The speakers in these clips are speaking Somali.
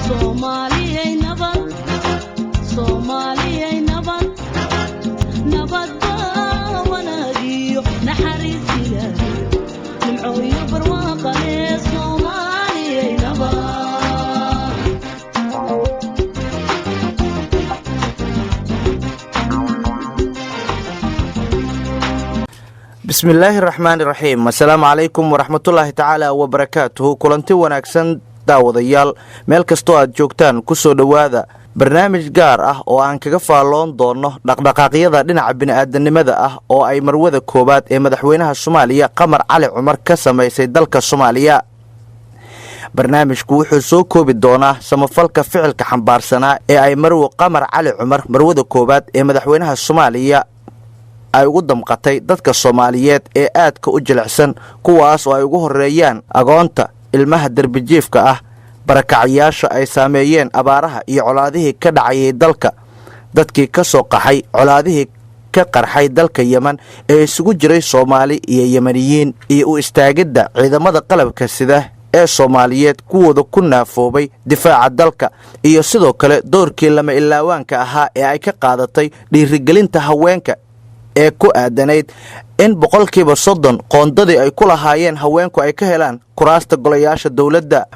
Soomaaliyay nabad, Soomaaliyay nabad, nabad baa wanaagiyo naxariis Ilaahay, nimcooyo barwaaqale. Soomaaliyay nabad. Bismillaahi raxmaani raxiim. Assalaamu calaykum waraxmatullaahi tacaala wabarakaatuhu. Kulanti wanaagsan daawadayaal, meel kastoo aad joogtaan, kusoo dhowaada barnaamij gaar ah oo aan kaga faalloon doono dhaqdhaqaaqyada dhinaca bini'aadanimada ah oo ay marwada koowaad ee madaxweynaha Soomaaliya, Qamar Cali Cumar, ka samaysay dalka Soomaaliya. Barnaamijku wuxuu soo koobi doonaa samafalka ficilka xambaarsanaa ee ay marwo Qamar Cali Cumar, marwada koowaad ee madaxweynaha Soomaaliya, ay ugu damqatay dadka Soomaaliyeed ee aadka u jilicsan, kuwaas oo ay ugu horreeyaan agoonta, ilmaha derbijiifka ah, barakacayaasha ay saameeyeen abaaraha iyo colaadihii ka dhacayay dalka, dadkii ka soo qaxay colaadihii ka qarxay dalka Yeman ee isugu jiray Soomaali iyo Yemaniyiin, iyo u istaagidda ciidamada qalabka sida ee Soomaaliyeed kuwooda ku naafoobay difaaca dalka, iyo sidoo kale doorkii lama ilaawaanka ahaa ee ay ka qaadatay dhiirigelinta haweenka ee ku aadanayd in 30% qoondadii ay ku lahaayeen haweenku ay ka helaan kuraasta golayaasha dowladda.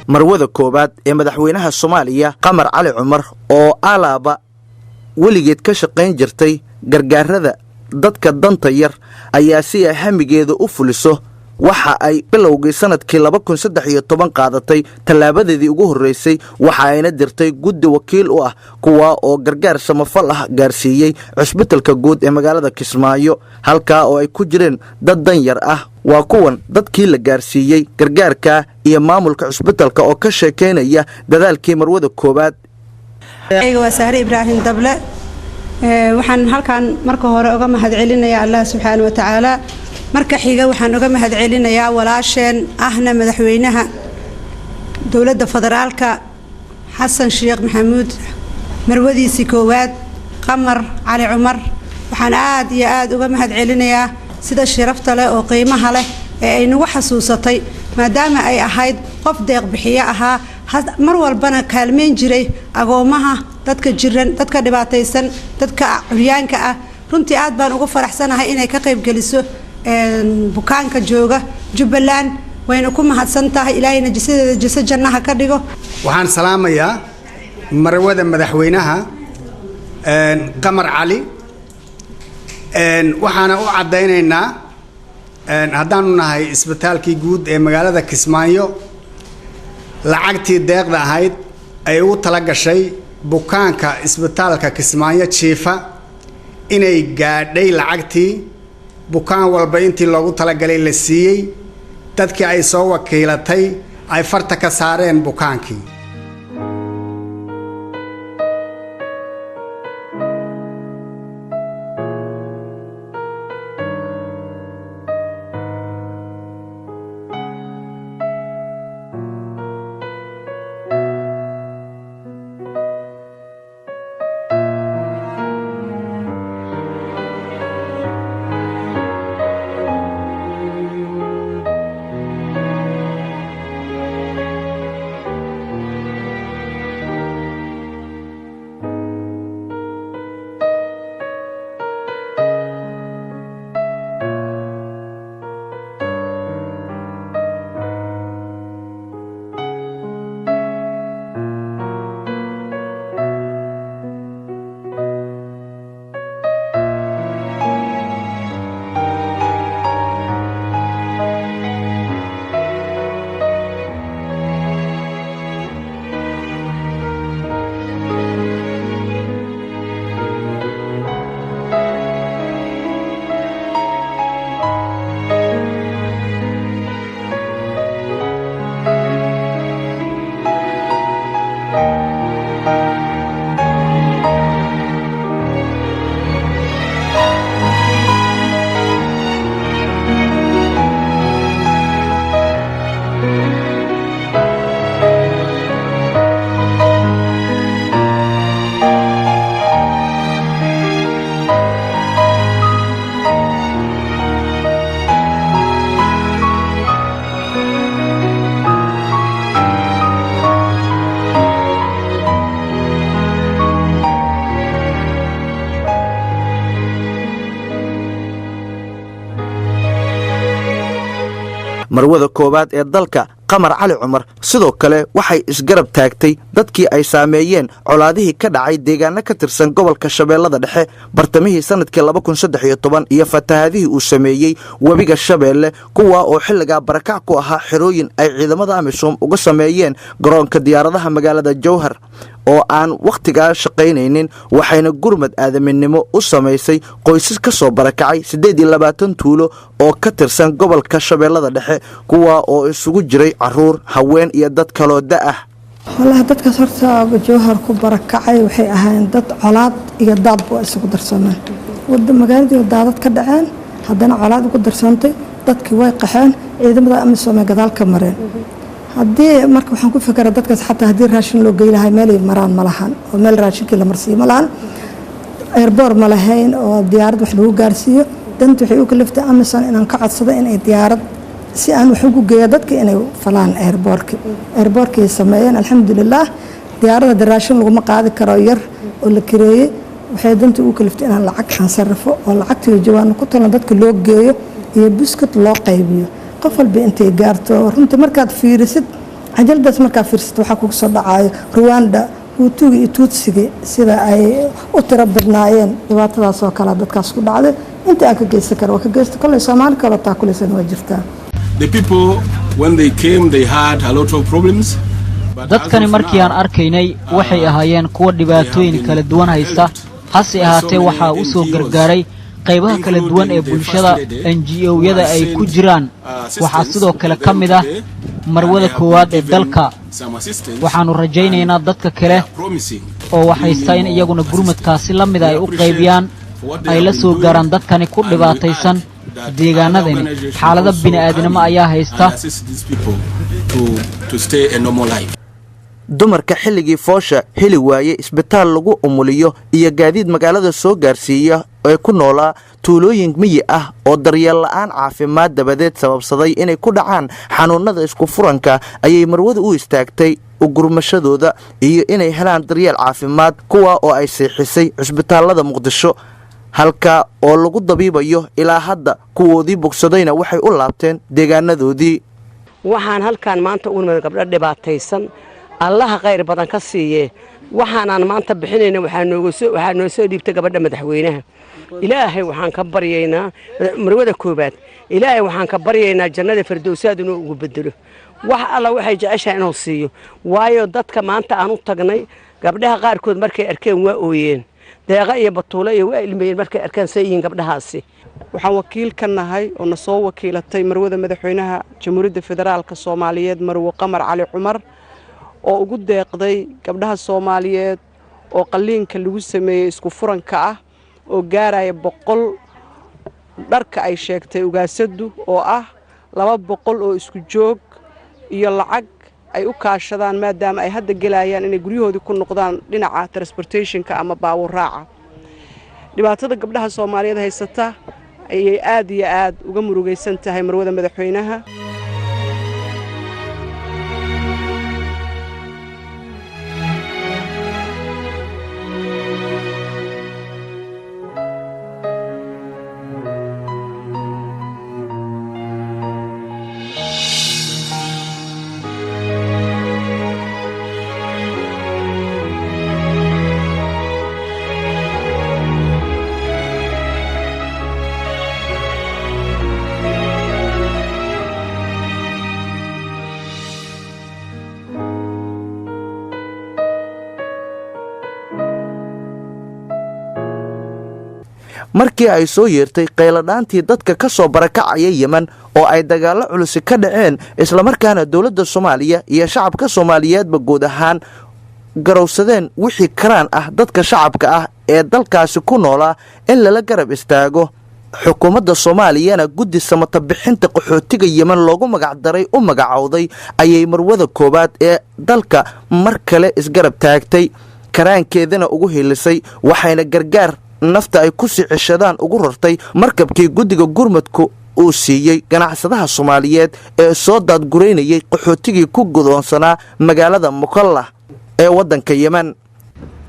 Marwada koowaad ee madaxweynaha Soomaaliya, Qamar Cali Cumar, oo alaaba weligeed ka shaqayn jirtay gargaarada dadka danta yar, ayaa si ay hamigeeda u fuliso waxa ay bilowgii sanadkii 2013 qaadatay tallaabadeedii ugu horreysay. Waxa ayna dirtay guddi wakiil u ah, kuwaa oo gargaar samafal ah gaarsiiyey cusbitalka guud ee magaalada Kismaayo, halkaa oo ay ku jireen dad dan yar ah. Waa kuwan dadkii la gaarsiiyey gargaarka iyo maamulka cusbitalka oo ka sheekaynaya dadaalkii marwada koowaad. Waa Sahre Ibraahim Dable. Waxaan halkan marka hore uga mahadcelinayaa Allah subxaana wa tacaala. Marka xiga waxaan uga mahadcelinayaa walaasheen ahna madaxweynaha dowladda federaalka, Xasan Sheekh Maxamuud, marwadiisii koowaad, Qamar Cali Cumar. Waxaan aad iyo aad uga mahadcelinayaa sida sharafta leh oo qiimaha leh ee ay nagu xasuusatay, maadaama ay ahayd qof deeq bixiyo ahaa, mar walbana kaalmeyn jiray agoomaha, dadka jiran, dadka dhibaataysan, dadka curyaanka ah. Runtii aad baan ugu faraxsanahay inay ka qaybgeliso bukaanka jooga Jubbaland, wayna ku mahadsan tahay. Ilaahayna jisadeeda jiso jannaha ka dhigo. Waxaan salaamayaa marwada madaxweynaha, Qamar Cali. Waxaana u caddaynaynaa, haddaanu nahay isbitaalkii guud ee magaalada Kismaayo, lacagtii deeqda ahayd ay ugu tala gashay bukaanka isbitaalka Kismaayo jiifa inay gaadhay lacagtii, bukaan walba intii loogu talagalay la siiyey, dadkii ay soo wakiilatay ay farta ka saareen bukaankii. Marwada koowaad ee dalka, Qamar Cali Cumar, sidoo kale waxay isgarab taagtay dadkii ay saameeyeen colaadihii ka dhacay deegaano ka tirsan gobolka Shabeellada Dhexe bartamihii sanadkii 2013 iyo fatahadihii uu sameeyey webiga Shabeelle, kuwaa oo xilligaa barakac ku ahaa xerooyin ay ciidamada AMISOM uga sameeyeen garoonka diyaaradaha magaalada Jowhar oo aan wakhtigaa shaqaynaynin. Waxayna gurmad aadaminimo u samaysay qoysas ka soo barakacay 28 tuulo oo ka tirsan gobolka Shabeellada Dhexe, kuwaa oo isugu jiray caruur, haween iyo dad kaloo da ah. Walahi, dadkaas horta Jowhar ku barakacay waxay ahaayeen dad colaad iyo daadba waa isugu darsameen. Magaaladii daadad ka dhaceen, haddana colaad ugu darsantay, dadkii way qaxeen, ciidamada AMISOM ay gadaal ka mareen. Haddii marka waxaan ku fikera dadkaas xataa haddii raashin loo gey lahay, meelay maraan ma lahan oo meel raashinkii la marsiiyo ma lahan, airport ma lahayn oo diyaarad wax lagu gaarsiiyo. Danta waxay u kaliftay AMISOM inaan ka codsado inay diyaarad si aan wax ugu geeyo dadka inay falaan airportki. Airportkay sameeyeen, alxamdulilaah. Diyaaradda raashin laguma qaadi karo yar oo la kireeyey. Waxay danta ugu kaliftay inaan lacag aan sarrifo oo lacagtiyo jawaano ku talan dadka loo geeyo iyo buskut loo qaybiyo, qof walba intay gaarto. Runtii markaad fiirisid cajaladaas, markaad fiirisid, waxaa kugu soo dhacayo Ruwanda, Huutuga iyo Tuutsiga, sida ay u tiro badnaayeen. Dhibaatadaas oo kale dadkaas ku dhacday, inta aan ka geysan kara waa ka geysta. Kolley Soomaali kaloo taakulaysan waa jirtaa. The people, when they came, they had a lot of problems. Dadkani markii aan arkaynay waxay ahaayeen kuwa dhibaatooyin kala duwan haysta. Hase ahaatee, waxaa u soo gargaaray qaybaha kala duwan ee bulshada, NGO-yada ay ku jiraan. Waxaa sidoo kale ka mid ah marwada koowaad ee dalka. Waxaannu rajaynaynaa dadka kale oo wax haysta in iyaguna gurmadkaasi la mida ay u qaybiyaan, ay la soo gaaraan dadkani ku dhibaataysan deegaanadani. Xaalado bini'aadnimo ayaa haysta. Dumarka xilligii foosha heli waayey isbitaal lagu umuliyo iyo gaadiid magaalada soo gaarsiiya ee ku noolaa tuulooyin miyi ah oo daryeel la'aan caafimaad dabadeed sababsaday inay ku dhacaan xanuunada isku furanka, ayay marwada u istaagtay ugurmashadooda iyo inay helaan daryeel caafimaad, kuwa oo ay seexisay cusbitaallada Muqdisho, halka oo lagu dabiibayo ilaa hadda. Kuwoodii bogsadayna waxay u laabteen deegaanadoodii. Waxaan halkaan maanta ugu nimid gabdho dhibaataysan, Allaha khayr badan ka siiye. Waxaanaan maanta bixinayna waxaa noo soo dhiibtay gabadha madaxweynaha. Ilaahay waxaan ka baryaynaa, marwada koobaad, Ilaahay waxaan ka baryaynaa jannada fardowsaad inuu ugu bedelo, wax alla waxay jeceshahay inuu siiyo. Waayo, dadka maanta aan u tagnay, gabdhaha qaarkood markay arkeen waa ooyeen, Deeqa iyo Batuulo iyo waa ilmeeyeen markay arkeen say yihiin gabdhahaasi. Waxaan wakiil ka nahay oo na soo wakiilatay marwada madaxweynaha Jamhuuriyadda Federaalka Soomaaliyeed, Marwo Qamar Cali Cumar, oo ugu deeqday gabdhaha Soomaaliyeed oo qalliinka lagu sameeyey isku furanka ah oo gaaraya 100 dharka ay sheegtay ugaasaddu, oo ah 200 oo isku joog iyo lacag ay u kaashadaan, maadaama ay hadda gelayaan inay guryahoodii ku noqdaan dhinaca transportationka ama baawur raaca. Dhibaatada gabdhaha Soomaaliyeed haysata ayay aad iyo aad uga murugaysan tahay marwada madaxweynaha. Markii ay soo yeertay qayladhaantii dadka ka soo barakacaya Yemen oo ay dagaallo culusi ka dhaceen, islamarkaana dowladda Soomaaliya iyo shacabka Soomaaliyeedba guud ahaan garowsadeen wixii karaan ah dadka shacabka ah ee dalkaasi ku noolaa in lala garab istaago, xukuumadda Soomaaliyana guddi samata bixinta qaxootiga Yemen loogu magacdaray u magacowday, ayay marwada koowaad ee dalka mar kale isgarab taagtay, karaankeedana ugu hilisay. Waxayna gargaar nafta ay ku sii ceshadaan ugu rartay markabkii guddiga gurmadku uu siiyey ganacsadaha Soomaaliyeed ee soo daadguraynayay qaxootigii ku godoonsanaa magaalada Mukallah ee waddanka Yemen.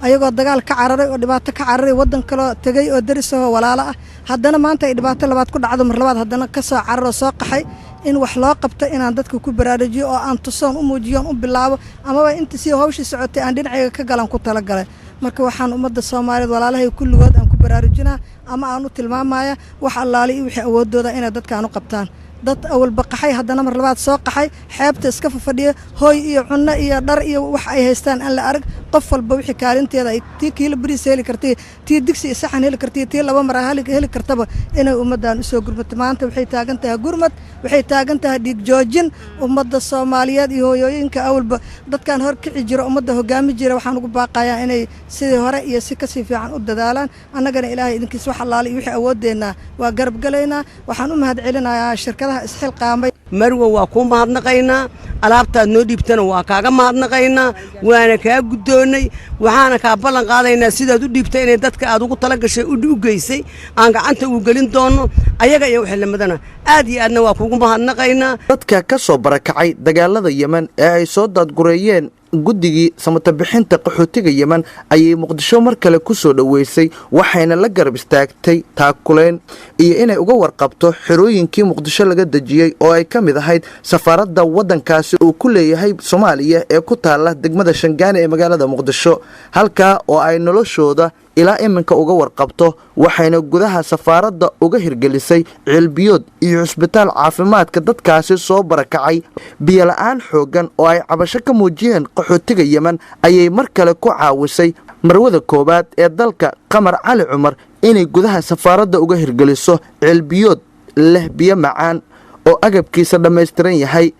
Ayagoo dagaal ka cararay oo dhibaato ka cararay, waddan kaloo tegey oo derisahoo walaalo ah, haddana maanta ay dhibaato labaad ku dhacdo, mar labaad haddana ka soo cararoo soo qaxay. In wax loo qabto inaan dadka ku baraarujiyo oo aan tusoon u muujiyoon u bilaabo, amaba inta si hawshii socotay aan dhinacayga ka galan ku talagalay. Marka waxaan ummadda Soomaaliyeed, walaalahay kulligood, aan ku baraarujinaa ama aan u tilmaamaya wax allaale iyo wixii awoodooda inay dadkaan u qabtaan. Dad awalba qaxay, haddana mar labaad soo qaxay, xeebta iska fafadhiya, hooy iyo cunno iyo dhar iyo wax ay haystaan aan la arag. Qof walba wixii kaalinteeda ay tii kiilo bariis heli kartay, tii digsi iyo saxan heli kartay, tii laba mara heli kartaba, inay ummaddan usoo gurmato. Maanta waxay taagan tahay gurmad, waxay taagan tahay dhiig joojin. Ummadda Soomaaliyeed iyo hooyooyinka awalba dadkan hor kici jira, ummadda hogaami jira, waxaan ugu baaqayaa inay sidii hore iyo si kasii fiican u dadaalaan. Annagana Ilaahay idinkiis wax allaale iyo wixii awoodeennaa waa garab galaynaa. Waxaan u mahad celinayaa shirkadaha isxilqaamay. Marwa, waa kuu mahadnaqaynaa. Alaabtaad noo dhiibtana waa kaaga mahadnaqaynaa, waana kaa guddoonnay. Waxaana kaa ballan qaadaynaa sidaad u dhiibtay inay dadka aad ugu tala gashay u geysay aan gacanta ugu gelin doonno, ayaga iyo wixii aad iyo aadna waa kuugu mahadnaqaynaa. Dadka ka soo barakacay dagaalada Yemen ee ay soo daadgureeyeen guddigii samatabixinta qaxootiga Yemen ayay Muqdisho mar kale ku soo dhoweysay, waxayna la garab istaagtay taakuleyn iyo inay uga warqabto xerooyinkii Muqdisho laga dejiyey, oo ay ka mid ahayd safaaradda waddankaasi uu ku leeyahay Soomaaliya ee ku taala degmada Shangaani ee magaalada Muqdisho, halkaa oo ay noloshooda ilaa iminka uga warqabto. Waxayna gudaha safaaradda uga hirgelisay ceelbiyood iyo cusbitaal caafimaadka dadkaasi soo barakacay. Biyola-aan xooggan oo ay cabasho ka muujiyeen qaxootiga Yemen ayay mar kale ku caawisay marwada koowaad ee dalka, Qamar Cali Cumar, inay gudaha safaaradda uga hirgeliso ceelbiyood leh biyo macaan oo agabkiisa dhammaystiran yahay.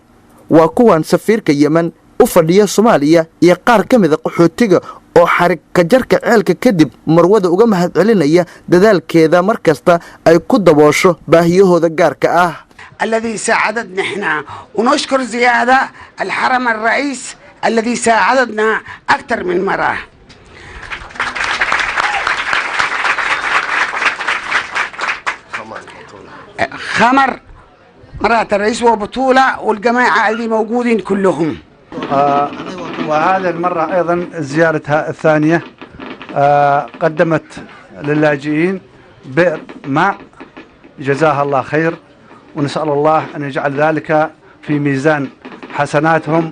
Waa kuwan safiirka Yemen u fadhiya Soomaaliya iyo qaar ka mida qaxootiga oo xarig kajarka ceelka kadib marwada uga mahad celinaya dadaalkeeda mar kasta ay ku daboosho baahiyahooda gaarka ah. الذي ساعدتنا احنا، ونشكر زيادة الحرم الرئيس الذي ساعدتنا أكثر من مرة. خمر مرات الرئيس وبطولة والجماعة اللي موجودين كلهم. وهذه المرة أيضا زيارتها الثانية قدمت للاجئين بئر ماء، جزاها الله خير، ونسأل الله أن يجعل ذلك في ميزان حسناتهم.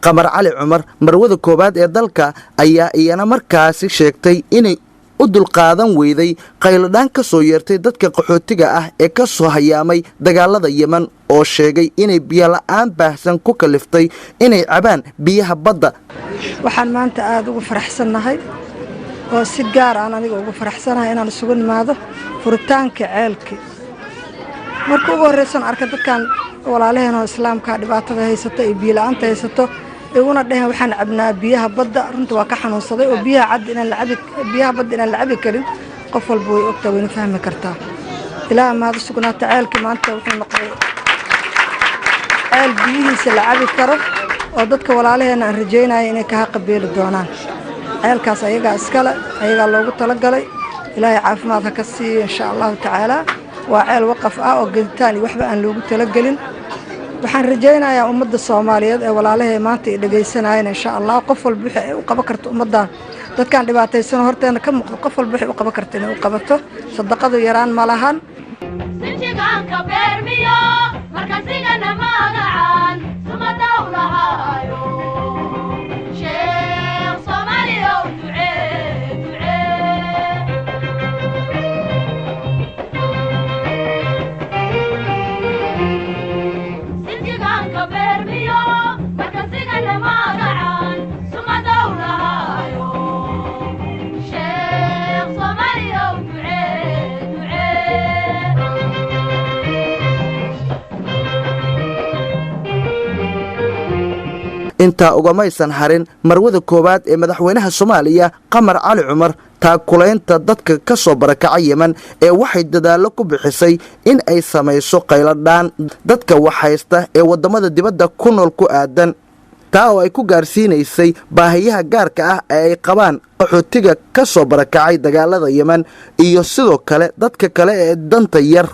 Qamar Cali Cumar, marwada koowaad ee dalka, ayaa iyana markaasi sheegtay inay u dulqaadan weyday qayladhaan ka soo yeertay dadka qaxootiga ah ee ka soo hayaamay dagaalada Yemen, oo sheegay inay biyola'aan baahsan ku kaliftay inay cabaan biyaha badda. Waxaan maanta aada ugu faraxsannahay oo si gaar aan aniga ugu faraxsanahay inaan isugu nimaado furitaanka ceelki. Marka ugu horreysan arka dadkan walaalaheen oo islaamka dhibaatada haysato iyo biyo-la-aanta haysato, iguna dheheen waxaan cabnaa biyaha badda, runta waa ka xanuunsaday. Oo biyaha cad inaan la cabi, biyaha badda inaan la cabi karin, qof walba way ogtaa, wayna fahmi kartaa. Ilaaha mahad u sugnaata, ceelkii maanta wuxuu noqday ceel biyihiisa la cabi karo, oo dadka walaalaheena aan rajaynaya inay ka haqabeeli doonaan. Ceelkaas ayagaa iskale, ayagaa loogu talagalay. Ilaahay caafimaad ha ka siiyo, insha Allahu tacaala. Waa ceel waqaf ah oo geditaan iyo waxba aan loogu talagelin. Waxaan rajaynayaa ummadda Soomaaliyeed ee walaalahay maanta ay dhegaysanayeen, insha Allah, qof walba wixii ay u qaban karto ummaddan, dadkan dhibaataysan horteena ka muuqdo, qof walba wixii u qaban karto inay u qabato. Sadaqadu yaraan ma lahan. Sinjigaanka beermiyo markasigana magacaan sumadawlahaayo Sheekh Soomaaliyow, ducee ducee. Sinjigaanka beermiyo markasigana magacaan sumadawlahaayo Sheekh Soomaaliyow, ducee ducee. Intaa ugamaysan harin marwada koowaad ee madaxweynaha Soomaaliya, Qamar Cali Cumar, taakulaynta dadka ka soo barakacay Yemen ee waxay dadaallo ku bixisay in ay samayso qayladhaan dadka waxhaysta ee waddamada dibadda ku nool ku aadan, taa oo ay ku gaarsiinaysay baahiyaha gaarka ah ee ay qabaan qaxootiga ka soo barakacay dagaalada Yemen iyo sidoo kale dadka kale ee danta yar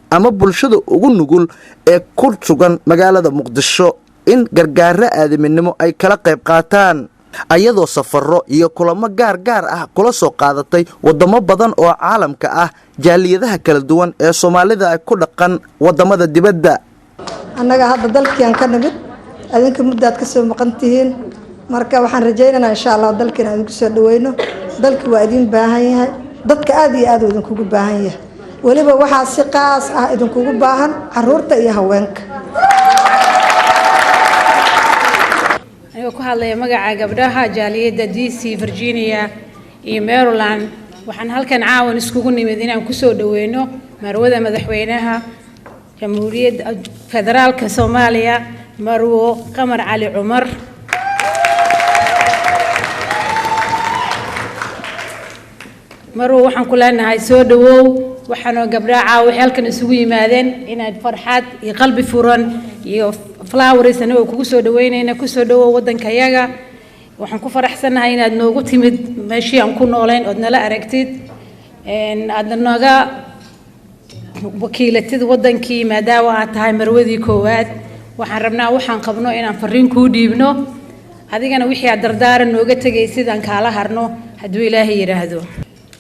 ama bulshada ugu nugul ee ku sugan magaalada Muqdisho, in gargaaro aadaminimo ay kala qayb qaataan. Ayadoo safarro iyo kulamo gaar gaar ah kula soo qaadatay wadamo badan oo caalamka ah jaaliyadaha kala duwan ee Soomaalida ay ku dhaqan wadamada dibadda. Annaga hadda dalkiian ka nimid, adinka muddaad ka soo maqan tihiin. Marka waxaan rajaynaynaa, insha Allah, dalkiina idinku soo dhaweyno. Dalki waa idin baahan yahay, dadka aada iyo aad uu idinkugu baahan yahay. Weliba waxaa si qaas ah idinkugu baahan caruurta iyo haweenka. Anigoo ku hadlaya magaca gabdhaha jaaliyadda DC, Virginia iyo Maryland, waxaan halkan caawan iskugu nimid inaan kusoo dhaweyno marwada madaxweynaha Jamhuuriyadda Federaalka Soomaaliya, Marwo Qamar Cali Cumar. Marwo, waxaan ku leenahay soo dhawow. Waxaanoo gabdhaha caawa waxay halkan isugu yimaadeen inaad farxad iyo qalbi furan iyo flowers anagoo kugu soo dhaweynayna. Kusoo dhawow waddankayaga. Waxaan ku faraxsanahay inaad noogu timid meeshii aan ku noolayn ood nala aragtid, aadna nooga wakiilatid waddankii, maadaama aad tahay marwadii koowaad. Waxaan rabnaa waxaan qabno inaan fariin kuu dhiibno, adigana wixii aad dardaaran nooga tegaysid aan kaala harno, hadduu Ilaahay yidhaahdo.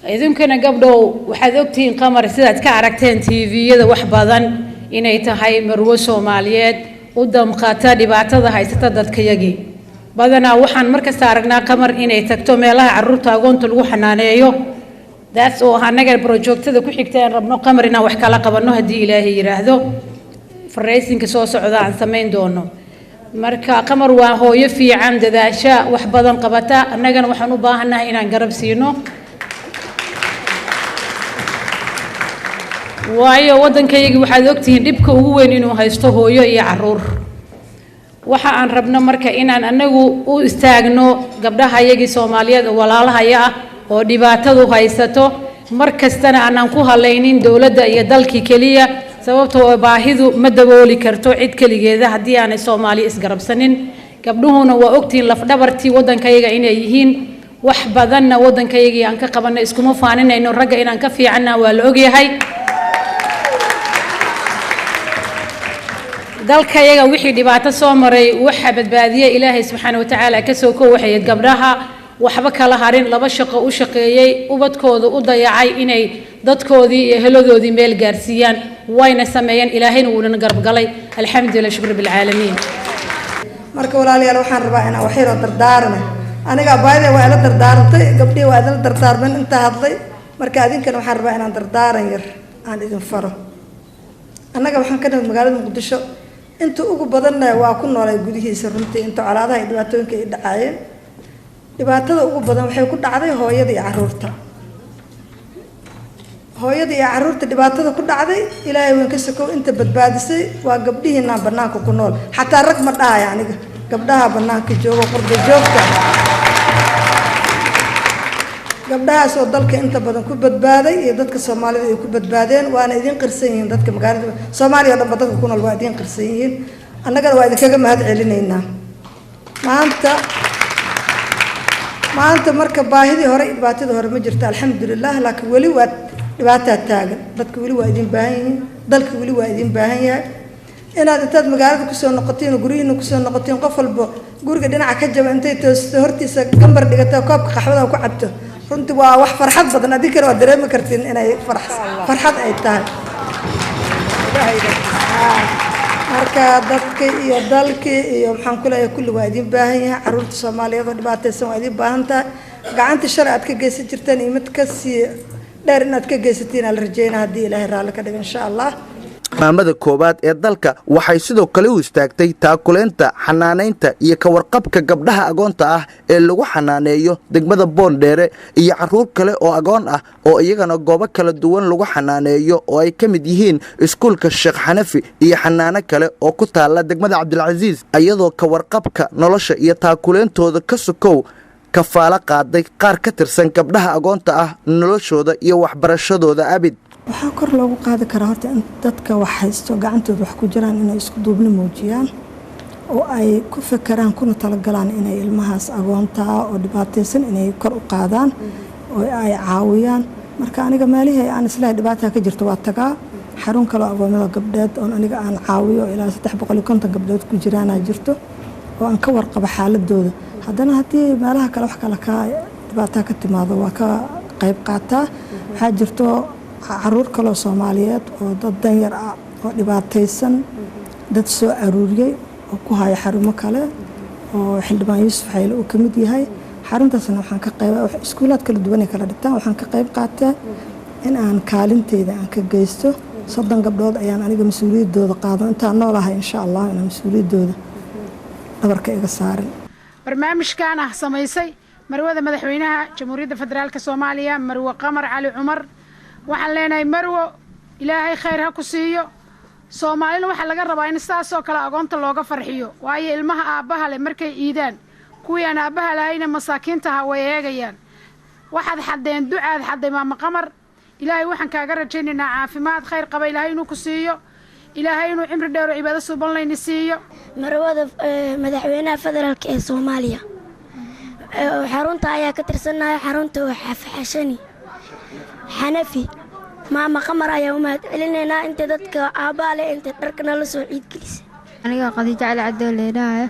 Idinkana gabdhow, waxaad ogtihiin Qamar sidaad ka aragteen TV-yada wax badan inay tahay marwo Soomaaliyeed u damqata dhibaatada haysata dadkayagii. Badanaa waxaan markasta aragnaa Qamar inay tagto meelaha caruurta agoonta lagu xanaaneeyo. Daas oo annaga projectada ku xigta aan rabno Qamar inaan wax kala qabanno, haddii Ilaahay yidhaahdo, fundraisingka soo socda aan samayn doono. Marka Qamar waa hooyo fiican, dadaasha, wax badan qabata. Annagana waxaan u baahannahay inaan garab siino, waayo waddankayagii waxaad ogtihiin dhibka ugu weyn inuu haysto hooyo iyo caruur. Waxa aan rabno marka inaan anagu u istaagno gabdhahayagii Soomaaliyeed oo walaalahaya ah oo dhibaatadu haysato, mar kastana aanan ku halaynin dowladda iyo dalkii keliya, sababtoo baahidu ma dabooli karto cid keligeeda haddii aanay Soomaaliya isgarabsanin. Gabdhuhuna waa ogtihiin lafdhabartii waddankayaga inay yihiin. Wax badanna waddankayagii aan ka qabanay, iskuma faaninayno, ragga inaan ka fiicanna waa la ogyahay. Dalkayaga wixii dhibaato soo maray waxa badbaadiyey Ilaahay subxaana watacaala kasoo ko waxayd gabdhaha waxba kala harin, laba shaqo u shaqeeyey, ubadkooda u dayacay inay dadkoodii iyo heladoodii meel gaarsiiyaan. Wayna sameeyeen, Ilaahayna wuunana garabgalay. Alxamdulilah, shukr bilcaalamiin. Marka walaalayaal, waxaan rabaa inaan wax yaroo dardaarana. Aniga abaayada waa ila dardaarantay, gabdhihii waa idila dardaarmeen inta hadlay. Marka adinkana waxaan rabaa inaan dardaaran yar aan idin faro. Annaga waxaan ka nimid magaalada Muqdisho, inta ugu badanna waa ku noolay gudihiisa. Runtii inta colaadaha iyo dhibaatooyinka ay dhacaayeen, dhibaatada ugu badan waxay ku dhacday hooyada iyo caruurta. Hooyada iyo caruurta dhibaatada ku dhacday, Ilaahay weyn ka sokow, inta badbaadisay waa gabdhihiinaan banaanka ku nool. Xataa rag ma dhahay aniga, gabdhaha banaanka joogo, qurba joogta, gabdhahaas oo dalka inta badan ku badbaaday iyo dadka Soomaalida ay ku badbaadeen. Waana idiin qirsan yihiin dadka magaalada Soomaaliya o dhan ba dadka ku nool waa idiin qirsan yihiin. Annagana waa idinkaga mahad celinaynaa maanta. Maanta marka baahidii hore iyo dhibaatadii hore ma jirto, alxamdulilah, laakiin weli waa dhibaataa taagan. Dadka weli waa idin baahan yihiin, dalka weli waa idin baahan yahay. Inaad intaad magaalada kusoo noqotiin oo guryihiina kusoo noqotiin, qof walba guriga dhinaca ka jaba intay toosto hortiisa gambar dhigato, koobka qaxwada ku cabto, runtii waa wax farxad badan. Adinkana waad dareemi kartiin inay farxad ay tahay. Marka dadka iyo dalkii iyo maxaan ku leeyahay, kulli waa idin baahan yahay. Caruurta Soomaaliyeed oo dhibaataysan waa idin baahan tahay. Gacanta shalay aad ka geysan jirteen iyo mid kasii dheer inaad ka geysatiin aa la rajeynaa, haddii Ilaahay raalli ka dhigo, insha Allah. Maamada koowaad ee dalka waxay sidoo kale u istaagtay taakuleynta, xanaanaynta iyo ka warqabka gabdhaha agoonta ah ee lagu xanaaneeyo degmada Boondheere iyo caruur kale oo agoon ah oo iyagana goobo kala duwan lagu xanaaneeyo, oo ay ka mid yihiin iskuulka Sheekh Xanafi iyo xanaano kale oo ku taalla degmada Cabdilcasiis, iyadoo ka warqabka nolosha iyo taakuleyntooda ka sokow kafaalo qaaday qaar ka tirsan gabdhaha agoonta ah noloshooda iyo waxbarashadooda abid. Waxaa kor loogu qaadi karaa horta in dadka wax haysto, gacantooda wax ku jiraan, inay isku duubni muujiyaan oo ay ku fekeraan kuna talagalaan inay ilmahaas agoontaa oo dhibaataysan inay kor u qaadaan oo ay caawiyaan. Marka aniga meelihii aan islahay dhibaataa ka jirto waa tagaa. Xarun kaloo agoomada gabdheed oon aniga aan caawiyo, ilaa 350 gabdhood ku jiraanaa jirto oo aan ka warqabo xaaladooda. Haddana haddii meelaha kale wax kale ka dhibaataa ka timaado, waa ka qayb qaataa. Waxaa jirto caruur kaloo Soomaaliyeed oo dad danyar ah oo dhibaataysan dad soo aruuriyey oo ku haya xarumo kale oo Xildhibaan Yuusuf Xayle uu ka mid yahay. Xaruntaasna waxaan ka qayb, iskuulaad kala duwan ay kala dhigtaan, waxaan ka qayb qaataa in aan kaalinteyda aan ka geysto. 30 gabdhood ayaan aniga mas-uuliyaddooda qaado intaan noolahay, insha Allah, inaan mas-uuliyaddooda dhabarka iga saarin. Barnaamijkan ah samaysay marwada madaxweynaha Jamhuuriyadda Federaalka Soomaaliya, Marwo Qamar Cali Cumar, waxaan leenahay, marwo, Ilaahay khayr ha ku siiyo. Soomaalina waxaa laga rabaa in sidaasoo kale agoonta looga farxiyo, waayo ilmaha aabbaha leh markay iidaan, kuwii aan aabbaha lahayna masaakiintaha way eegayaan. Waxaad xaddeen ducaad xadday, Maama Qamar. Ilaahay waxaan kaaga rajaynaynaa caafimaad khayr qaba Ilaahay inuu ku siiyo, Ilaahay inuu cimri dheero cibaado suuban layni siiyo. Marwada madaxweynaha federaalka ee Soomaaliya, xarunta ayaa ka tirsannahay, xarunta oo Xashani Xanafi. Maama Qamar ayaa u mahad celinaynaa inta dadka aabbaa leh intay dharka nala soo ciidgelisay. Aniga Khadiijo Cali Cadow leedhahayo,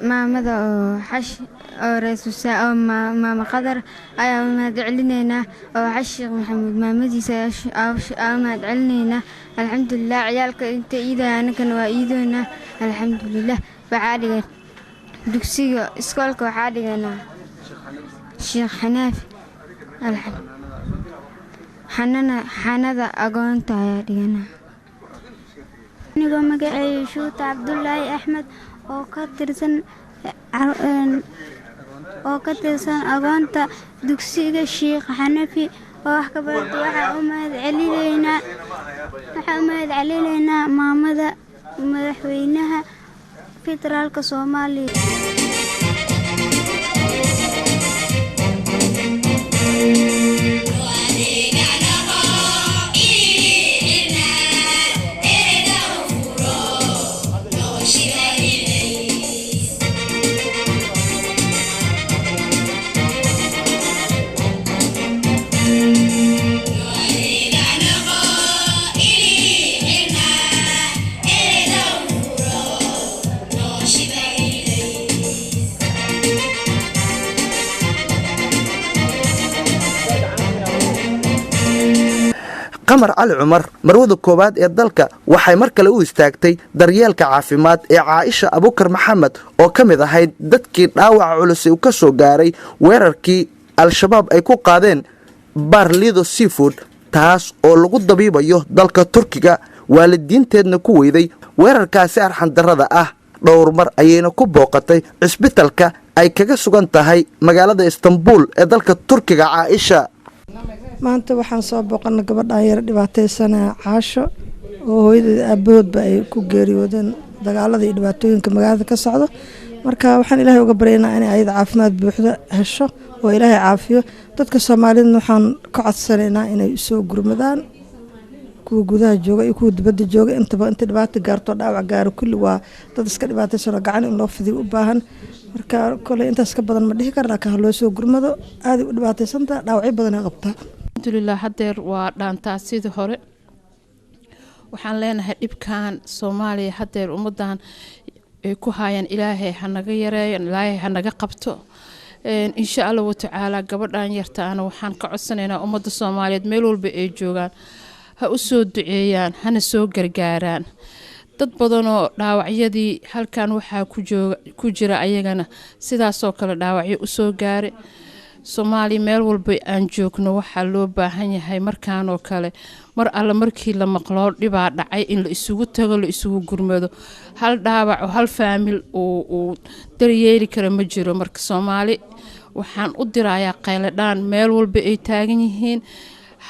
maamada oo xash oo ra-iisul oo Maama Qadar ayaa u mahad celinaynaa, oo Xash Sheekh Maxamuud maamadiisa ayaa u mahad celinaynaa. Alxamdulilah, ciyaalka inta iidaya anagana waa iidoonaa, alxamdulilah. Waxaa dhigan dugsiga iskoolka, waxaa dhiganaa Sheekh Xanaafi, xanana xanada agoonta ayaa dhiganaa. Anigoo magaceeya Shuuta Cabdulaahi Axmed oo ka tirsan agoonta dugsiga Shiikh Xanafi oo wax ka barata, waxaa u mahad celinaynaa maamada madaxweynaha federaalka Soomaaliya. Qamar Cali Cumar, marwada koowaad ee dalka, waxay mar kale u istaagtay daryeelka caafimaad ee Caaisha Abukar Maxamed oo ka mid ahayd dadkii dhaawaca culus uu ka soo gaaray weerarkii Al-Shabaab ay ku qaadeen Baar Lido Seafood, taas oo lagu dabiibayo dalka Turkiga, waalidiinteedna ku weyday weerarkaasi arxandarrada ah. Dhowr mar ayayna ku booqatay cisbitalka ay kaga sugan tahay magaalada Istanbul ee dalka Turkiga Caaisha. Maanta waxaan soo booqanay gabadhan yar dhibaataysana, Caasho, oo hooyadeed aabahoodba ay ku geeriyoodeen dagaalada iyo dhibaatooyinka magaalada ka socdo. Marka waxaan Ilaahay uga baryaynaa inay ayada caafimaad buuxda hesho oo Ilaahay caafiyo. Dadka Soomaalidana waxaan ka codsanaynaa inay usoo gurmadaan, kuwa gudaha jooga iyo kuwa dibadda jooga intaba. Inta dhibaata gaarto, dhaawac gaaro, kulli waa dad iska dhibaataysanoo gacan in loo fidiyo u baahan. Marka koley intaas ka badan ma dhihi kara, laakiin ha loo soo gurmado, aaday u dhibaataysantaha, dhaawacyo badan ay qabtaa. Alxamdulilah, hadeer waa dhaantaa sidii hore. Waxaan leenahay dhibkan Soomaaliya hadeer ummadan ay ku haayaan Ilaahay hanaga yareeyo, Ilaahay hanaga qabto, insha Allahu tacaala. Gabadhan yartaana waxaan ka codsanaynaa ummadda Soomaaliyeed meel walba ay joogaan ha u soo duceeyaan, hana soo gargaaraan. Dad badanoo dhaawacyadii halkan waxaa ku jira ayagana sidaasoo kale dhaawacyo usoo gaaray. Soomaaliya meel walba aan joogno waxaa loo baahan yahay markaanoo kale, mar alle markii la maqloo dhibaa dhacay, in la isugu tago, la isugu gurmado. Hal dhaawac oo hal faamil uu daryeeli kara ma jiro. Marka Soomaali waxaan u dirayaa qayladhaan meel walba ay taagan yihiin,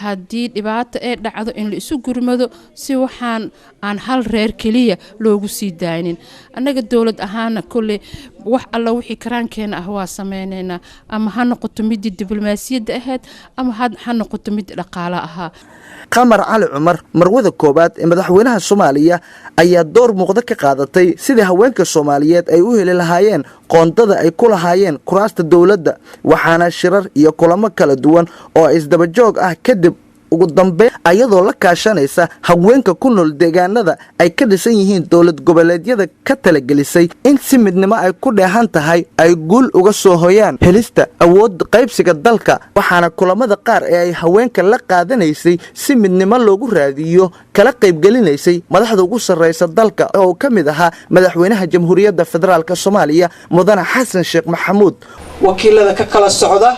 haddii dhibaato ay dhacdo in la isu gurmado, si waxaan aan hal reer keliya loogu sii daaynin. Annaga dowlad ahaana kolley wax alla wixii karaankeena ah waa sameyneynaa, ama ha noqoto midii diblomaasiyadda ahayd ama ha noqoto mid dhaqaale ahaa. Qamar Cali Cumar, marwada koowaad ee madaxweynaha Soomaaliya, ayaa door muuqda ka qaadatay sidii haweenka Soomaaliyeed ay u heli lahaayeen qoondada ay ku lahaayeen kuraasta dowladda, waxaana shirar iyo kulamo kala duwan oo isdabajoog ah kadib Ugu dambeyn, ayadoo la kaashanaysa haweenka ku nool deegaanada ay ka dhisan yihiin dowlad goboleedyada, ka talagelisay in si midnimo ay ku dheehan tahay ay guul uga soo hoyaan helista awood qaybsiga dalka. Waxaana kulamada qaar ee ay haweenka la qaadanaysay si midnimo loogu raadiyo kala qaybgelinaysay madaxda ugu sarraysa dalka, oo ka mid ahaa Madaxweynaha Jamhuuriyadda Federaalka Soomaaliya, Mudane Xasan Sheekh Maxamuud. Wakiilada ka kala socda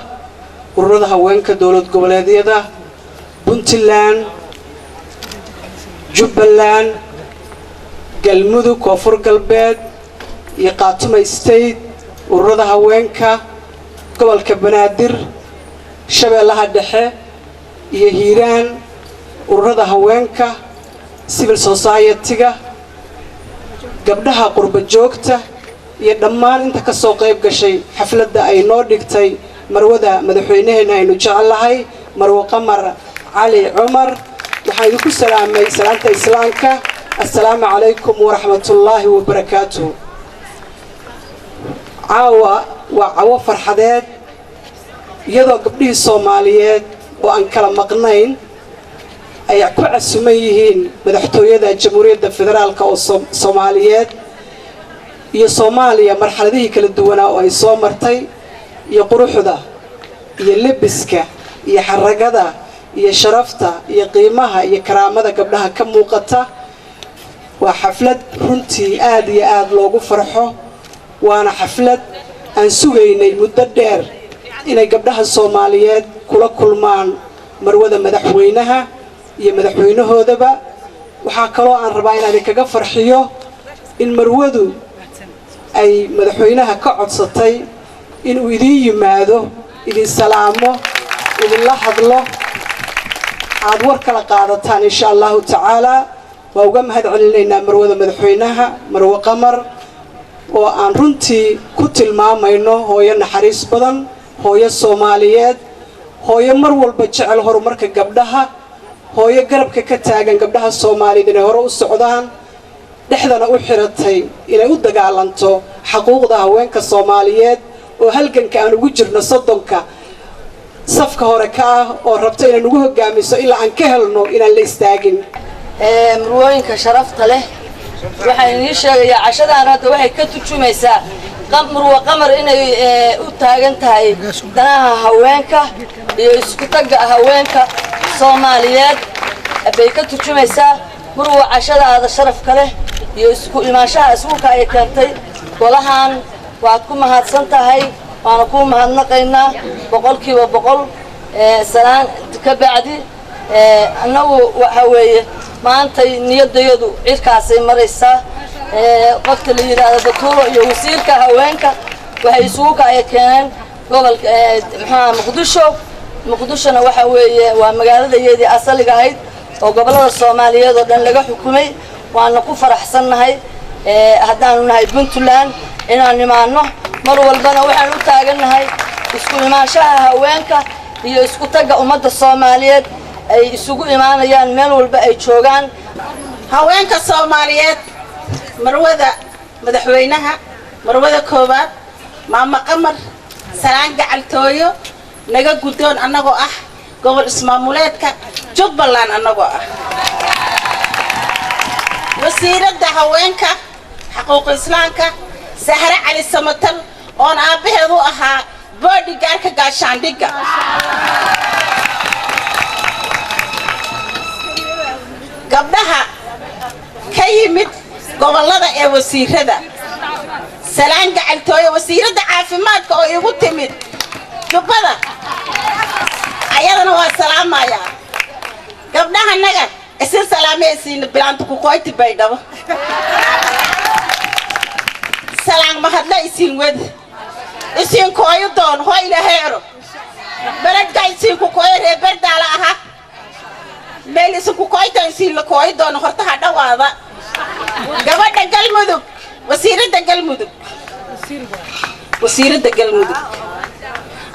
ururada haweenka dowlad goboleedyada Puntland, Jubbaland, Galmudug, Koonfur Galbeed iyo Khaatumo State, ururada haweenka gobolka Banaadir, Shabeellaha Dhexe iyo Hiiraan, ururada haweenka, civil society-ga, gabdhaha qurba joogta iyo dhammaan inta ka soo qayb gashay xafladda ay noo dhigtay marwada madaxweynaheena aynu jecelahay, Marwo Qamar Cali Cumar, waxaan idinku salaamay salaanta Islaamka: assalaamu calaykum waraxmatullaahi wabarakaatuh. Caawa waa cawo farxadeed, iyadoo gabdhihii Soomaaliyeed oo aan kala maqnayn ay ku casuman yihiin madaxtooyada Jamhuuriyadda Federaalka oo Soomaaliyeed, iyo Soomaaliya marxaladihii kala duwanaa oo ay soo martay, iyo quruxda iyo lebiska iyo xaragada iyo sharafta iyo qiimaha iyo karaamada gabdhaha ka muuqata. Waa xaflad runtii aad iyo aad loogu farxo, waana xaflad aan sugaynay muddo dheer inay gabdhaha Soomaaliyeed kula kulmaan marwada madaxweynaha iyo madaxweynahoodaba. Waxaa kaloo aan rabaa inaan idinkaga farxiyo in marwadu ay madaxweynaha ka codsatay inuu idiin yimaado, idin salaamo, idinla hadlo, aad war kala qaadataan, insha Allahu tacaalaa. Waa uga mahad celinaynaa marwada madaxweynaha, Marwo Qamar, oo aan runtii ku tilmaamayno hooyo naxariis badan, hooyo Soomaaliyeed, hooyo mar walba jecel horumarka gabdhaha, hooyo garabka ka taagan gabdhaha Soomaaliyeed inay hore u socdaan, dhexdana u xiratay inay u dagaalanto xaquuqda haweenka Soomaaliyeed, oo halganka aan ugu jirno 30-ka safka hore ka ah, oo rabta inay nagu hogaamiso ilaa aan ka helno inaan la istaagin. Marwooyinka sharafta leh, waxaan idiin sheegayaa cashadaan hadda waxay ka turjumaysaa Marwo Qamar inay u taagan tahay danaha haweenka iyo isku tagga haweenka Soomaaliyeed bay ka turjumaysaa. Marwo, cashadaada sharafka leh iyo isku imaanshaha iskuulka ay keentay golahan waad ku mahadsan tahay, waana kuu mahadnaqaynaa 100%. Salaan ka bacdi, annagu waxa weeye maantay niyaddayadu cirkaasay maraysaa. Qofka la yidhaahdo Batuulo iyo wasiirka haweenka waxay isugu kaya keeneen gobolka, muxuaha, Muqdisho. Muqdishona waxa weeye waa magaaladayadii asaliga ahayd oo gobollada Soomaaliyeed oo dhan laga xukumay. Waana ku faraxsannahay haddaanu nahay Puntland inaan imaanno. Mar walbana waxaan u taagannahay isku imaanshaha haweenka iyo isku tagga ummadda Soomaaliyeed ay isugu imaanayaan meel walba ay joogaan. Haweenka Soomaaliyeed, marwada madaxweynaha, marwada koowaad, Maama Qamar, salaan gacaltooyo naga guddoon, annagoo ah gobol ismaamuleedka Jubbaland, annagoo ah wasiiradda haweenka, xaquuq islaamka, Sahre Cali Samatal, oon aabbaheed u ahaa boodhigaarka gaashaandhigga. Gabdhaha ka yimid gobollada ee wasiirada, salaan gacaltooye. Wasiiradda caafimaadka oo igu timid Jubbada, ayadana waa salaamayaa. Gabdhahanaga isin salaameysiina, bilaanta kukoyti Baydhabo, salaan mahadla isin wed, isin kooyo doon hoo Ilaheero beledka isin ku kooyo. Ree Berdaala aha, meel isin ku kooyta isin la kooyo doono. Horta ha dhawaada. Gabadha Galmudug, wasiiradda Galmudug, wasiiradda Galmudug,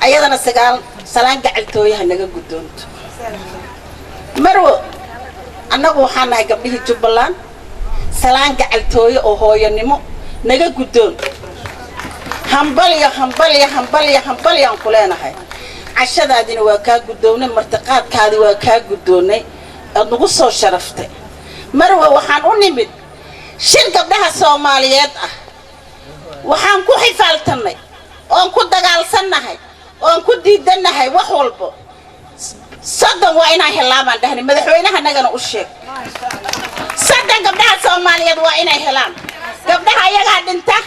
ayadana sagaal salaan gacaltooyaha naga guddoonto. Marwo, annagu waxaan nahay gabdhihii Jubbaland, salaan gacaltooye oo hooyanimo naga guddoon. Hambalyo, hambalyo, hambalyo, hambalyaan ku leenahay. Cashadaadina waa kaa guddoonnay, martiqaadkaadi waa kaa guddoonnay, aad nagu soo sharaftay. Marwe, waxaan u nimid shir gabdhaha Soomaaliyeed ah. Waxaan ku xifaaltannay oon ku dagaalsannahay oon ku diidannahay wax walbo. 30 waa inaan helaa baan dhahnay. Madaxweynaha nagana u sheeg, 30 gabdhaha Soomaaliyeed waa inay helaan. Gabdhaha ayagaa dhinta,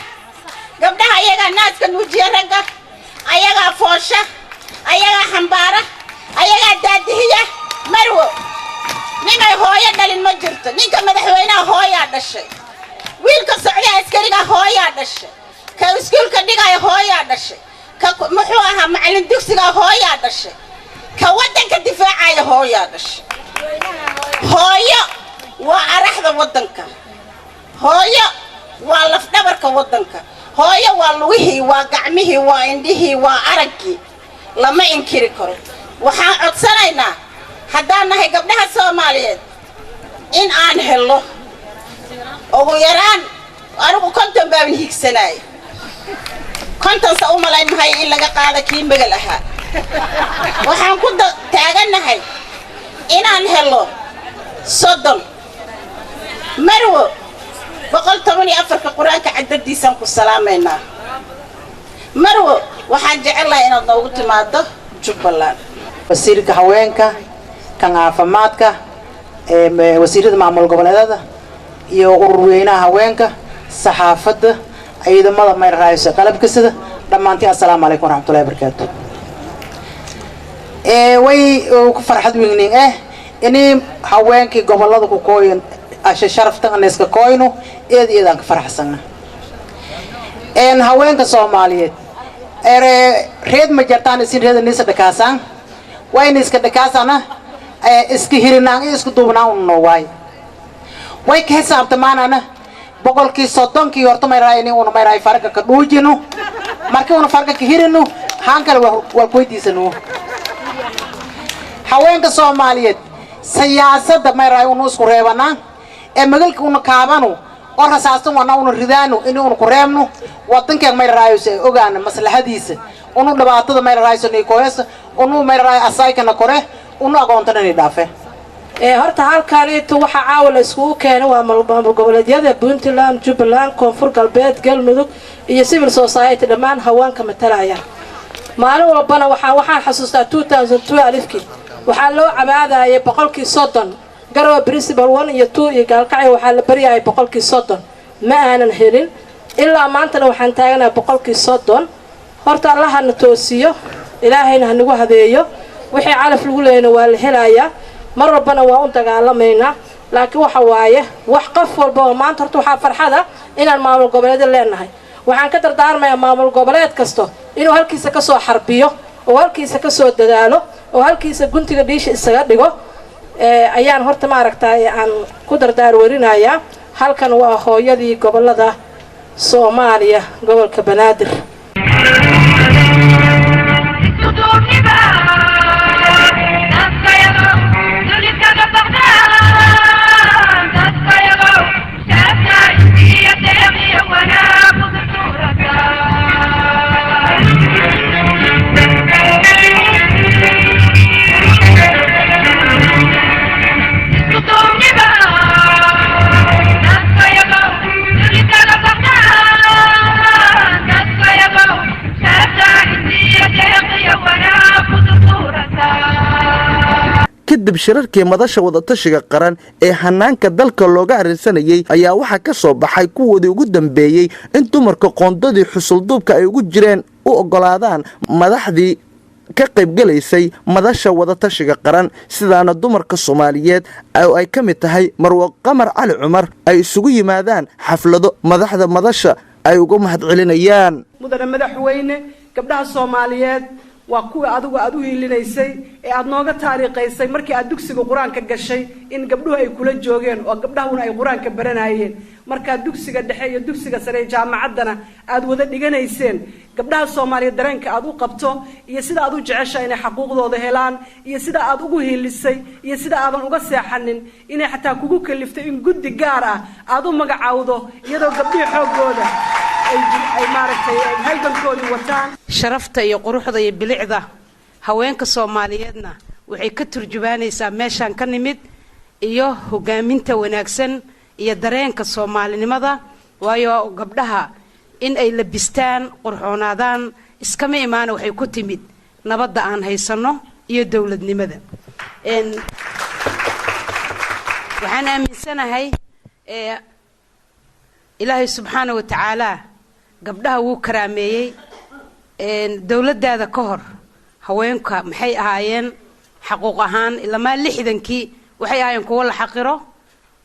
gabdhaha ayagaa naaska nuujiya, ragga ayagaa foosha, ayagaa xambaara, ayagaa daadihiya. Marwo, ninay hooyo dhalin ma jirto. Ninka madaxweynaha hooyaa dhashay, wiilka socday askariga hooyaa dhashay, ka iskuulka dhigaya hooyaa dhashay, ka muxuu ahaa macallin dugsiga hooyaa dhashay, ka waddanka difaacaya hooyaa dhashay. Hooyo waa araxda waddanka, hooyo waa lafdhabarka waddanka, hooyo waa lugihii, waa gacmihii, waa indhihii, waa araggii. Lama inkiri karo. Waxaan codsanaynaa haddaan nahay gabdhaha Soomaaliyeed in aan helno ugu yaraan, anigu 50 baaban higsanaaya. 50 sa u malayn mahayo in laga qaada kii magal ahaa. Waxaan ku taagannahay inaan helo 30. Marwo, 114-ka Qur-aanka caddadiisaan ku salaamaynaa. Marwo, waxaan jecelahay inaad noogu timaado Jubbaland. Wasiirka haweenka, kan caafimaadka, wasiirada maamul goboleedada iyo ururweynaha haweenka, saxaafadda, ciidamada mayrahayso qalabka sida, dhammaantiin assalaamu calaykum waraxmatullahi wabarakaatu. Way ku farxad weynin ini haweenkii gobolada ku kooyin asha sharaftan aniska kooyno, eed eedaan ka faraxsana. Haweenka Soomaaliyeed reed ma jartaan, isin reeda nisa dhakaasaan, wayna iska dhakaasana iska hirinaan iyo isku duubnaan unno waay. Way ka xisaabtamaanana 30%-kii horta mayrahay ini una mayrahay farga ka dhuujino. Markii una farga ka hirino, haan kale waa kuweydiisano. Haweenka Soomaaliyeed siyaasadda mayrahay unu isku reebanaa ee magalka una kaabano oo rasaastan wana una ridaano in una ku reebno wadankeen mayrahayso ogaana maslaxadiisa unu dhibaatada mayrahayso nikoyasa unu mayrahay asaykana kore unu aqoontana ni dhaafe. Horta halkaaniito waxaa caawa la iskugu keenay waa maamul goboleedyada Puntland, Jubbaland, Koonfur Galbeed, Galmudug iyo civil society, dhammaan haweenka matalaya. Maalin walbana waxaan xasuustaa 2012-kii waxaa loo cabaadayay 30%. Garowe Principal 1 iyo 2 iyo Gaalkacyo waxaa la baryayay 30%, ma aanan helin. Ilaa maantana waxaan taaganahay 30%. Horta Allahana toosiyo, Ilaahayna hanagu hadeeyo. Wixii calaf lagu leeyana waa la helayaa, mar walbana waa u dagaalamaynaa. Laakiin waxa waaye wax qof walba oo maanta horta waxaa farxada inaan maamul goboleedyo leenahay. Waxaan ka dardaarmayaa maamul goboleed kasto inuu halkiisa ka soo xarbiyo oo halkiisa ka soo dadaalo oo halkiisa guntiga dhiisha isaga dhigo. Ayaan horta maaragtay aan ku dardaar warinayaa. Halkan waa hooyadii gobolada Soomaaliya, gobolka Banaadir. Kadib shirarkii madasha wadatashiga qaran ee hanaanka dalka looga arrinsanayey ayaa waxaa ka soo baxay kuwoodii ugu dambeeyey in dumarka qoondadii xusulduubka ay ugu jireen u oggolaadaan madaxdii ka qaybgelaysay madasha wadatashiga qaran. Sidaana dumarka Soomaaliyeed oo ay ka mid tahay Marwo Qamar Cali Cumar ay isugu yimaadaan xaflado madaxda madasha ay uga mahadcelinayaan. Mudane madaxweyne, gabdhaha Soomaaliyeed waa kuwa adigu aad u hiilinaysay ee aad nooga taariikhaysay markii aad dugsiga Qur-aanka gashay in gabdhuhu ay kula joogeen oo gabdhahuna ay Qur-aanka baranayeen, markaa dugsiga dhexe iyo dugsiga sare ee jaamacaddana aad wada dhiganayseen. Gabdhaha Soomaaliyeed dareenka aad u qabto iyo sida aad u jeceshahay inay xaquuqdooda helaan iyo sida aad ugu hiilisay iyo sida aadan uga seexanin inay xataa kugu kaliftay in guddi gaar ah aad u magacaawdo, iyadoo gabdhihii xooggooda ay maaragtay halgankoodii wataan. Sharafta iyo quruxda iyo bilicda Haweenka Soomaaliyeedna waxay ka turjubaanaysaa meeshaan ka nimid iyo hogaaminta wanaagsan iyo dareenka Soomaalinimada, waayo gabdhaha in ay labistaan, qurxoonaadaan iskama imaana, waxay ku timid nabadda aan haysanno iyo dowladnimada. Waxaan aaminsanahay Ilaahay subxaana wa tacaala gabdhaha wuu karaameeyey. Dowladdaada ka hor haweenka maxay ahaayeen xaquuq ahaan? Ilamaa 60-kii waxay ahaayeen kuwo la xaqiro,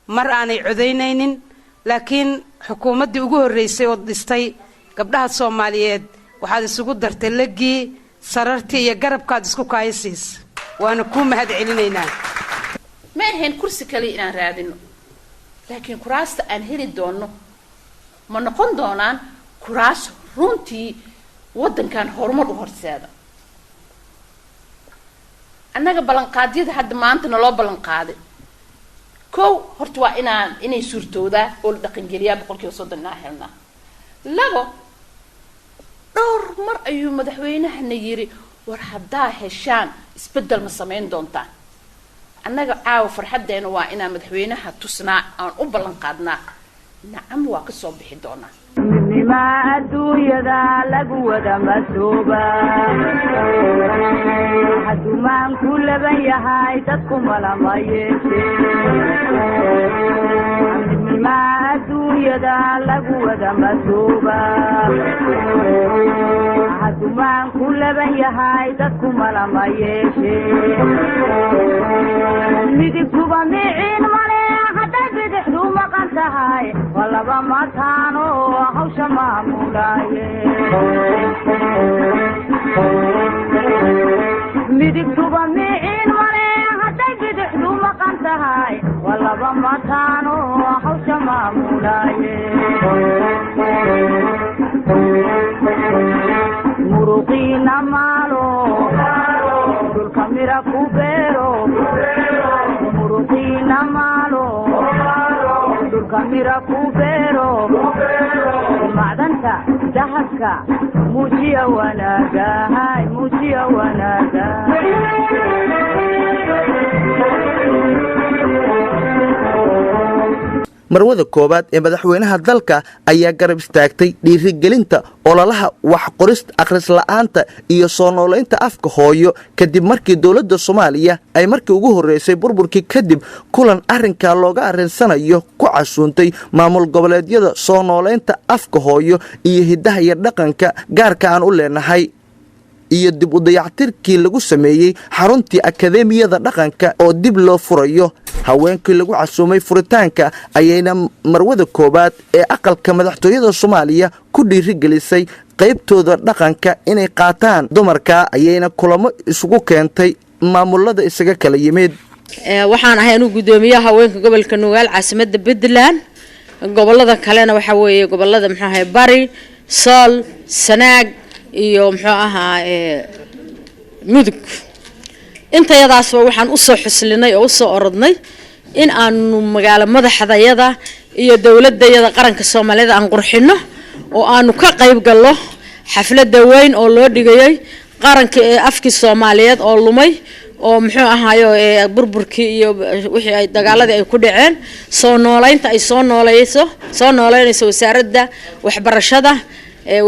mar aanay codaynaynin, laakiin xukuumaddii ugu horreysay oo dhistay gabdhaha Soomaaliyeed waxaad isugu dartay legii, sarartii iyo garabkaad isku kaayasiis, waana kuu mahad celinaynaa. Ma ahayn kursi kaliya inaan raadino, laakiin kuraasta aan heli doonno ma noqon doonaan kuraas runtii waddankan horumar u horseeda? Annaga ballanqaadyada hadda maanta naloo ballanqaaday, kow horta waa inay suurtoodaa oo la dhaqangeliyaa 30% inaan helnaa. Labo, dhowr mar ayuu madaxweynahana yiri, "War haddaa heshaan isbeddel ma samayn doontaan?" Annaga caawa farxaddeena waa inaan madaxweynaha tusnaa, aan u ballan qaadnaa, nacam, waa ka soo bixi doonaa. Midnima adduunyada lagu wada masooba, hadumaan ku laban yahay dadku malama yeeshe. Midnima adduunyada lagu wada masooba, hadumaan ku laban yahay dadku malama yeeshe. Midigtuba miciin male hadday bidixdu maqan tahay, waa laba mataano hawsha maamulaaye. Midigtuba miciin male hadday bidixdu maqan tahay, waa laba mataano hawsha maamulaaye. Muruqiina maalo, dhulka mira ku beero. Muruqiina maalo, dhulka mira ku beero. Macdanta dahabka muujiya wanaagahay, muujiya wanaaga. Marwada koowaad ee madaxweynaha dalka ayaa garab istaagtay dhiirigelinta ololaha wax qorist, akhrisla'aanta iyo soo noolaynta afka hooyo, kadib markii dowladda Soomaaliya ay markii ugu horreysay burburkii kadib kulan arrinkaa looga arrinsanayo ku casuuntay maamul goboleedyada soo noolaynta afka hooyo iyo hiddaha iyo dhaqanka gaarka aan u leenahay, iyo dib u dayactirkii lagu sameeyey xaruntii akadeemiyada dhaqanka oo dib loo furayo. Haweenkii lagu casuumay furitaanka ayayna marwada koowaad ee aqalka madaxtooyada Soomaaliya ku dhiirigelisay qaybtooda dhaqanka inay qaataan. Dumarka ayayna kulamo isugu keentay maamulada isaga kala yimid. Waxaan ahay anugu guddoomiyaha haweenka gobolka Nugaal, caasimadda Puntland. Gobolada kalena waxaa weeye gobolada, muxuu ahay, Bari, Sool, Sanaag iyo, muxuu ahaa, Mudug. Intayadaasba waxaan usoo xuslinay oo usoo orodnay in aanu magaalo madaxdayada iyo dowladayada qaranka Soomaaliyada aan qurxino oo aanu ka qayb gallo xafladda weyn oo loo dhigayay qaranka ee afkii Soomaaliyeed oo lumay, oo muxuu ahaayo, burburkii iyo wixii ay dagaaladii ay ku dhaceen, soo nooleynta ay soo nooleyso, soo nooleynayso wasaaradda waxbarashada,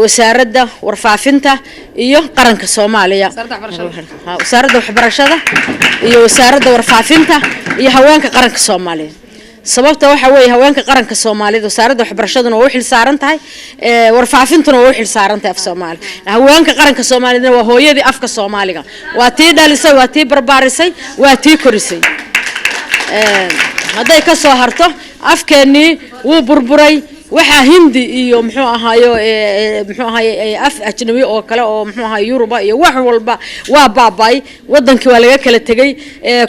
wasaaradda warfaafinta iyo qaranka Soomaaliya, wasaaradda waxbarashada iyo wasaaradda warfaafinta iyo haweenka qaranka Soomaaliya. Sababta waxa weeye, haweenka qaranka Soomaaliyeed wasaaradda waxbarashaduna waa u xil saaran tahay, warfaafintuna waa u xil saaran tahay af Soomaali. Haweenka qaranka Soomaaliyeedna waa hooyadii afka Soomaaliga, waa tii dhalisay, waa tii barbaarisay, waa tii korisay. Hadday ka soo harto, afkeennii wuu burburay. Waxaa Hindi iyo, muxuu ahaayo, muxuu ahaye, af ajnabi oo kale oo, muxuu ahaye, Yuruba iyo wax walba waa baaba'ay. Wadankii waa laga kala tegay.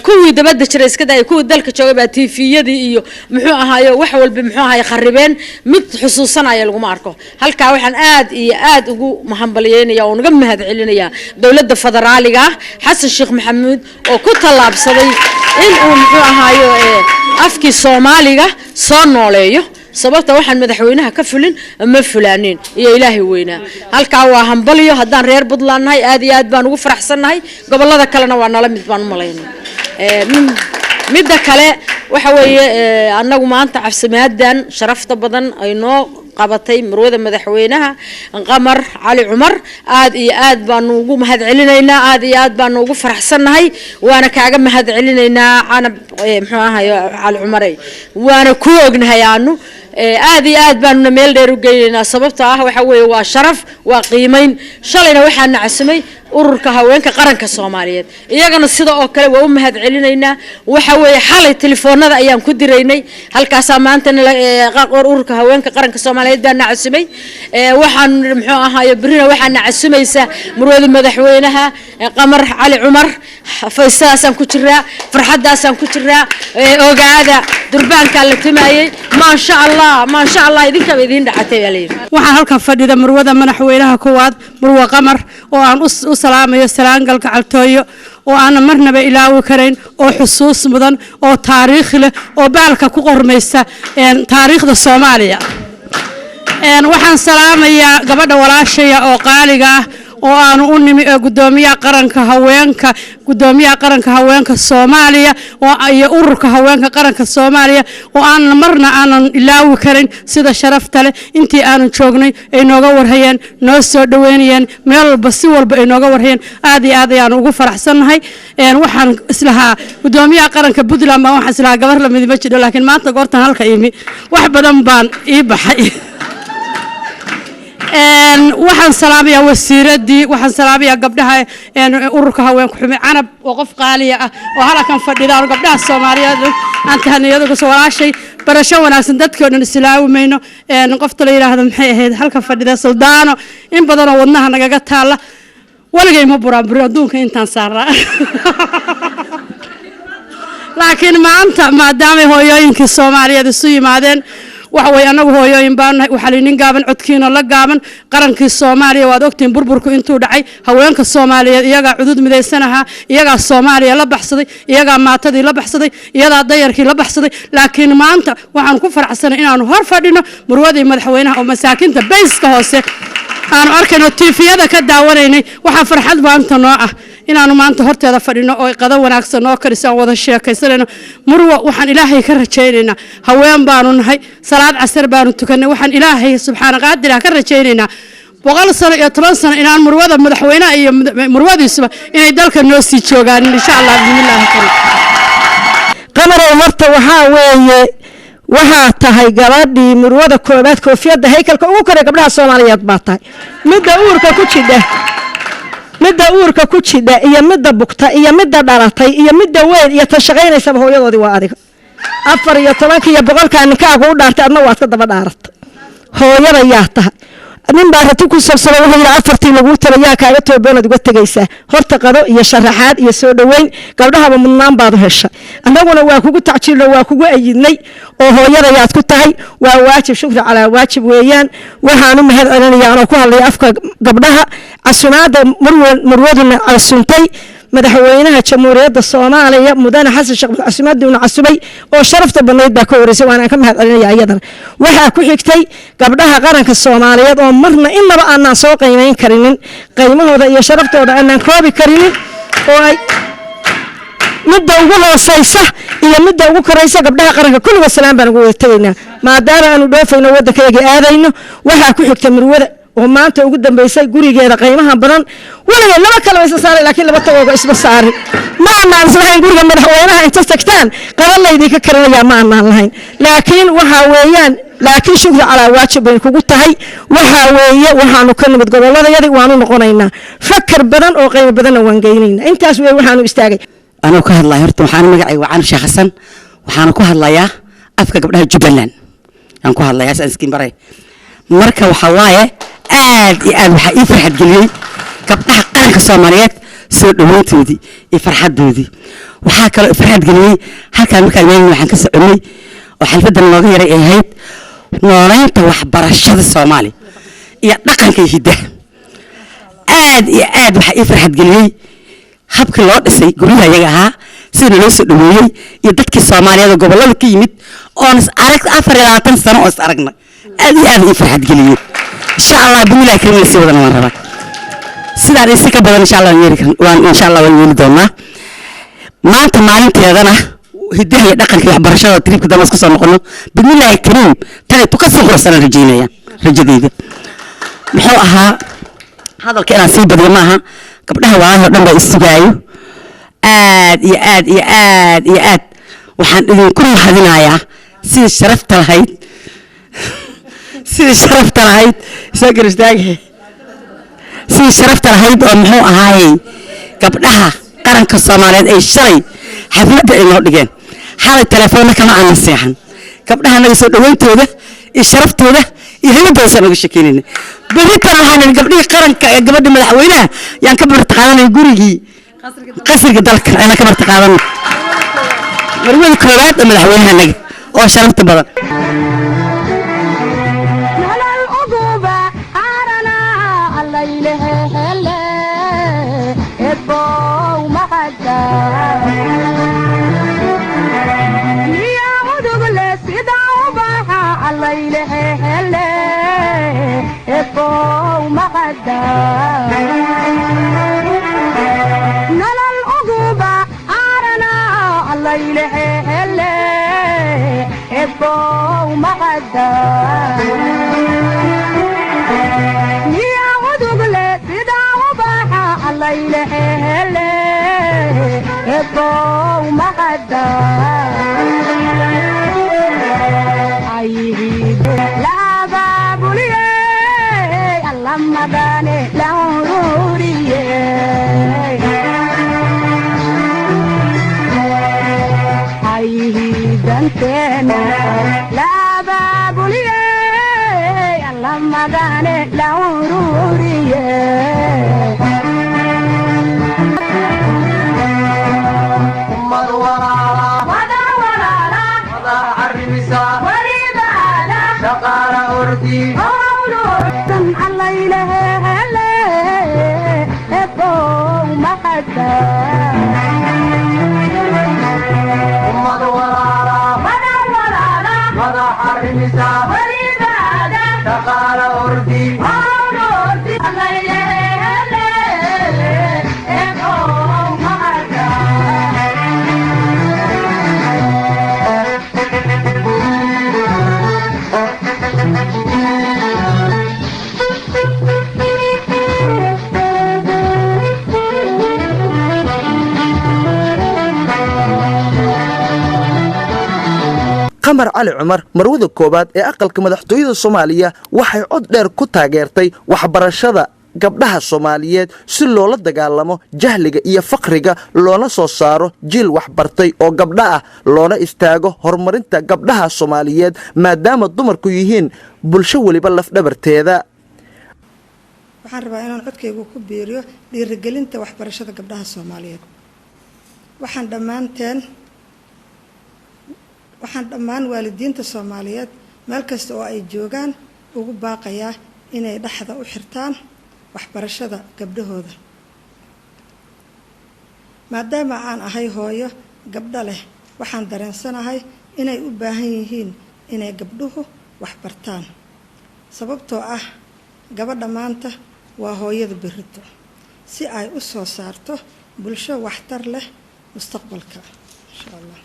Kuwii dabadda jiray iska daayay, kuwii dalka joogay baa TV-yadii iyo, muxuu ahaayo, wax walba, muxuu ahaye, kharibeen, mid xusuusanaya laguma arko. Halkaa waxaan aad iyo aad ugu mahambaliyeynaya oo naga mahad celinayaa dowladda federaaliga ah, Xasan Sheekh Maxamuud, oo ku tallaabsaday in uu, muxuu ahaayo, afkii Soomaaliga soo nooleeyo. Sababta waxaan madaxweynaha ka fulin ma fulaanin iyo Ilaahay weynaa. Halkaa waa hambalyo. Haddaan reer Puntland nahay, aad iyo aad baan ugu faraxsannahay. Gobolada kalena waa nala mid baan u malaynay. Midda kale waxa weeye, annagu maanta cabsimaadan sharafta badan ay noo qabatay marwada madaxweynaha Qamar Cali Cumar, aad iyo aad baanu ugu mahad celinaynaa, aad iyo aad baanu ugu faraxsannahay, waana kaaga mahad celinaynaa, Canab, muxuu ahay, Cali Cumarey, waana ku ognahay aanu aad iyo aad baanuna meel dheer u geynaynaa. Sababta ah waxa weeye waa sharaf, waa qiimeyn. Shalayna waxaa nacasimay Ururka Haweenka Qaranka Soomaaliyeed, iyagana sida oo kale waa u mahad celinaynaa. Waxa weeye xalay telefoonada ayaan ku diraynay halkaasaa. Maantana Ururka Haweenka Qaranka Soomaaliyeed baa nacasimay. Waxaan muxuu ahaaye, berrina waxaa nacasumaysa marwada madaxweynaha Qamar Cali Cumar. Faysadaasaan ku jiraa, farxaddaasaan ku jiraa. Ogaada, durbaankaa la tumaayey. Maasha Allah, maasha Allah, idinkaba idiin dhacatay baa layidhi. Waxaan halkan fadhida marwada madaxweynaha koowaad, Marwe Qamar, oo aan u salaamayo salaan galgacaltooyo oo aanan marnaba ilaawi karayn, oo xusuus mudan, oo taariikh leh, oo baalka ku qormaysa taariikhda Soomaaliya. Waxaan salaamayaa gabadha walaashaya oo qaaliga ah oo aanu u nimi ee gudoomiyaha qaranka haweenka, gudoomiyaha qaranka haweenka Soomaaliya iyo Ururka Haweenka Qaranka Soomaaliya, oo aanan marna aanan ilaawi karin sida sharafta leh intii aanu joognay ay nooga warhayeen, noo soo dhaweynayeen, meel walba si walba ay nooga warhayeen. Aad iyo aad ayaanu ugu faraxsannahay. Waxaan islahaa gudoomiyaha qaranka Puntland baan, waxaan islahaa gabar lamidi ma jidho, laakiin maanta goortan halka imi wax badan baan ii baxay. Waxaan salaamayaa wasiiradii, waxaan salaamayaa gabdhaha ururka haweenka xumi, Canab oo qof qaaliya ah oo halkan fadhida, gabdhaha Soomaaliyeed aan tahaniyada kusoo walaashay barasho wanaagsan. Dadkii oo dhan islaawi mayno. Qofta la yidhaahdo, maxay ahayd, halka fadhida, Suldaano, in badanoo wadnaha nagaga taalla, weligay ma buraanburin adduunka intaan saaraa, laakiin maanta maadaamay hooyooyinkii Soomaaliyeed isu yimaadeen, waxa weeye annagu hooyooyin baan nahay. Waxaa nin gaaban codkiina la gaaban. Qarankii Soomaaliya waad ogtihiin burburku intuu dhacay, haweenka Soomaaliyeed iyagaa cudud midaysanahaa, iyagaa Soomaaliya la baxsaday, iyagaa maatadii la baxsaday, iyadaa dayarkii la baxsaday. Laakiin maanta waxaan ku faraxsanay inaanu hor fadhino murwadii madaxweynaha oo masaakiinta bayska hoose aanu arkayno, TV-yada ka daawanaynay. Waxaa farxad maanta noo ah inaanu maanta horteeda fadhino oo qado wanaagsan noo kariso, aan wada sheekaysanayno. Murwa, waxaan Ilaahay ka rajaynaynaa, haween baanu nahay, salaad casar baanu tukanay, waxaan Ilaahay subxaana qaadirah ka rajaynaynaa 100 sano iyo 10 sano inaan murwada madaxweynaha iyo murwadiisuba inay dalka noo sii joogaan, insha Allah, bismillaahi kariim. Qamarow, horta waxaa weeye waxaa tahay gabadhii murwada koobaad, koofiyadda haykalka ugu koray gabdhaha Soomaaliyeed baa tahay. Midda uurka ku jidha, midda uurka ku jidha iyo midda bugta iyo midda dhalatay iyo midda weyn iyo ta shaqaynaysaba hooyadoodii waa adiga. 14-ka iyo 100-kaa ninkaagu u dhaartay, adna waad ka daba dhaaratay. Hooyada yaa tahay. Nin baa rati ku sabsaba, wuxuu yidhi afartii laguu tala yaa kaaga tooboonaad uga tegaysaa. Horta qado iyo sharaxaad iyo soo dhoweyn gabdhahaba mudnaan baad u heshay. Annaguna waa kugu tacjiilno, waa kugu ayidnay oo hooyadayaad ku tahay. Waa waajib, shukri calaa waajib weeyaan. Waxaan u mahad celinaya anoo ku hadlaya afka gabdhaha casumaadda murwaduna casuntay madaxweynaha Jamhuuriyadda Soomaaliya, mudane Xasan Sheekh, casumaadiuna casubay oo sharafta badnayd baa ka horeysay, waana ka mahad celinaya iyadana. Waxaa ku xigtay gabdhaha qaranka Soomaaliyeed oo marna inaba aanaan soo qiimayn karinin, qiimahooda iyo sharaftooda aanaan koobi karinin, oo ay midda ugu hooseysa iyo midda ugu koraysa gabdhaha qaranka kulligood salaan baan ugu wada tegaynaa, maadaama aanu dhoofayno, waddankayaga aadayno. Waxaa ku xigta murwada oo maanta ugu dambeysay gurigeeda qiimaha badan. Weligeed laba kale isla saaray, laakiin laba tagooga isma saarin. Ma anaan islahayn guriga madaxweynaha inta tagtaan qaba laydinka karinayaa, ma anaan lahayn, laakiin waxaa weeyaan, laakiin shukri calaa waajib bay kugu tahay. Waxaa weeye waxaanu ka nimid gobolladayadii, waanu noqonaynaa, fakar badan oo qiimo badanna waan geynaynaa. Intaas wey waxaanu istaagay. Anuu ka hadlaya, horta waxaan magacayga waa Canab Sheekh Xasan, waxaana ku hadlayaa afka gabdhaha Jubbaland aan ku hadlayaa saan iskiin baray. Marka waxaa waaye aad iyo aad waxaa ii farxad geliyey gabdhaha qaranka Soomaaliyeed soo dhoweyntoodii iyo farxaddoodii. Waxaa kaloo i farxad geliyey halkaan markaan imaanay waxaan ka soconay oo xalfadan looga yaray ay ahayd nooleynta waxbarashada Soomaaliya iyo dhaqanka iyo hiddaha. Aad iyo aad waxaa ii farxad geliyey habkii loo dhisay guryaha iyaga ahaa. Sidana loo soo dhaweeyey iyo dadkii Soomaaliyeed oo gobollada ka yimid oon is arag 24 sano oo is aragna, aad iyo aad ii farxad geliyey. Insha Allah, bimilahi karim, la sii wadana waan rabaa sidaan isi ka badan. Insha Allah waan yeeli waan insha Allah waan yeeli doonaa. Maanta maalinteedana hidaha iyo dhaqanka iyo waxbarashada trip-ka dambe isku soo noqono, bidnillaahi kariim, tanay tu ka sii quruxsanaan rajaynaya. Rajadayda muxuu ahaa, hadalka inaan sii badiyo maaha. Gabdhaha walaalaha oo dhan baa isugaayo. Aad iyo aad iyo aad iyo aad waxaan idinku mahadinayaa sidii sharafta lahayd soo gar istaage, sidii sharafta lahayd oo muxuu ahaayey gabdhaha qaranka Soomaaliyeed ay shalay xafladda ay noo dhigeen. Xalay telefoonna kama aanan seexan. Gabdhaha naga soo dhawayntooda iyo sharaftooda iyo hibadooda saan uga shekeynayna. Berritan waxaan idhi gabdhihii qaranka ee gabadha madaxweynaha yaan ka barta qaadanay gurigii qasriga dalka ayaan ka barta qaadanay marwada koowaad ee madaxweynaha naga oo sharafta badan. Nolol uguba arana allaylehele ebow mahada niya udugle sida ubaxa allaylehele ebow mahada. Nolol uguba arana allaylehele ebow mahada niya udugle sida ubaxa allaylehele ebow mahada laabaabuliye allamadane la ururiye ayhidanteena laabaabuliye allamadane la ururiye. Qamar Cali Cumar, marwada koowaad ee aqalka madaxtooyada Soomaaliya, waxay cod dheer ku taageertay waxbarashada gabdhaha Soomaaliyeed si loola dagaalamo jahliga iyo faqriga, loona soo saaro jiil waxbartay oo gabdha ah, loona istaago horumarinta gabdhaha Soomaaliyeed, maadaama dumarku yihiin bulsho weliba lafdhabarteeda. Waxaan rabaa inaan codkaygu ku biiriyo dhiirigelinta waxbarashada gabdhaha Soomaaliyeed. Waxaan dhammaan waalidiinta Soomaaliyeed meel kasta oo ay joogaan ugu baaqayaa inay dhexda u xirtaan waxbarashada gabdhahooda. Maadaama aan ahay hooyo gabdho leh, waxaan dareensanahay inay u baahan yihiin inay gabdhuhu waxbartaan, sababtoo ah gabadha maanta waa hooyada berrito, si ay u soo saarto bulsho waxtar leh mustaqbalka, insha Allah.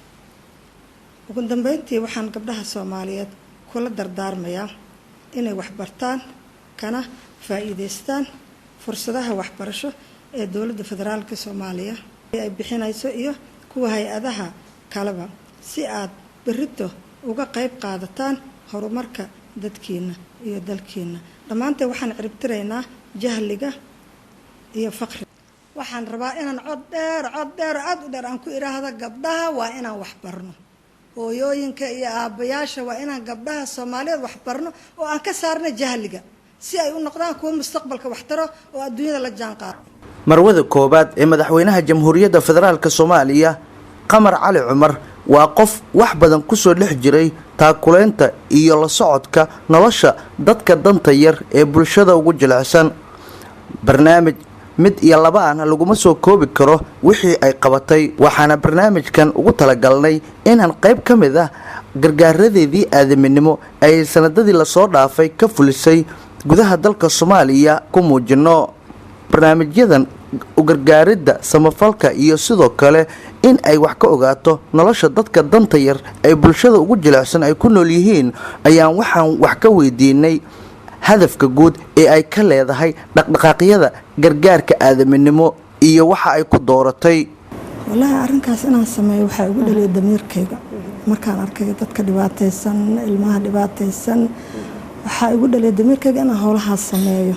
Ugu dambeyntii, waxaan gabdhaha Soomaaliyeed kula dardaarmayaa inay waxbartaan kana faa'iideystaan fursadaha waxbarasho ee dowladda federaalka Soomaaliya ay bixinayso iyo kuwa hay-adaha kaleba, si aad berrito uga qayb qaadataan horumarka dadkiina iyo dalkiina. Dhammaanteen waxaan ciribtiraynaa jahliga iyo faqriga. Waxaan rabaa inaan cod dheer, cod dheer oo aada u dheer aan ku idhaahdo: gabdhaha waa inaan waxbarno. Hooyooyinka iyo aabbayaasha, waa inaan gabdhaha Soomaaliyeed waxbarno oo aan ka saarno jahliga, si ay u noqdaan kuwo mustaqbalka waxtaro oo adduunyada la jaan qaado. Marwada koowaad ee madaxweynaha Jamhuuriyadda Federaalka Soomaaliya, Qamar Cali Cumar, waa qof wax badan kusoo dhex jiray taakuleynta iyo la socodka nolosha dadka danta yar ee bulshada ugu jilicsan. Barnaamij Mid iyo laba ahna laguma soo koobi karo wixii ay qabatay. Waxaana barnaamijkan ugu talagalnay inaan qayb ka mid ah gargaaradeedii aadaminimo ay sanadadii lasoo dhaafay ka fulisay gudaha dalka Soomaaliya ku muujino barnaamijyadan u gargaaridda, samafalka iyo sidoo kale in ay wax ka ogaato nolosha dadka danta yar ee bulshada ugu jilicsan ay ku nool yihiin. Ayaan waxaan wax ka weydiinay hadafka guud ee ay ka leedahay dhaqdhaqaaqyada gargaarka aadaminimo iyo waxa ay ku dooratay. Wallaahi, arrinkaas inaan sameeyo waxaa igu dhaliyay damiirkayga. Markaan arkay dadka dhibaataysan, ilmaha dhibaataysan, waxaa igu dhaliyay damiirkayga inaan howlahaas sameeyo.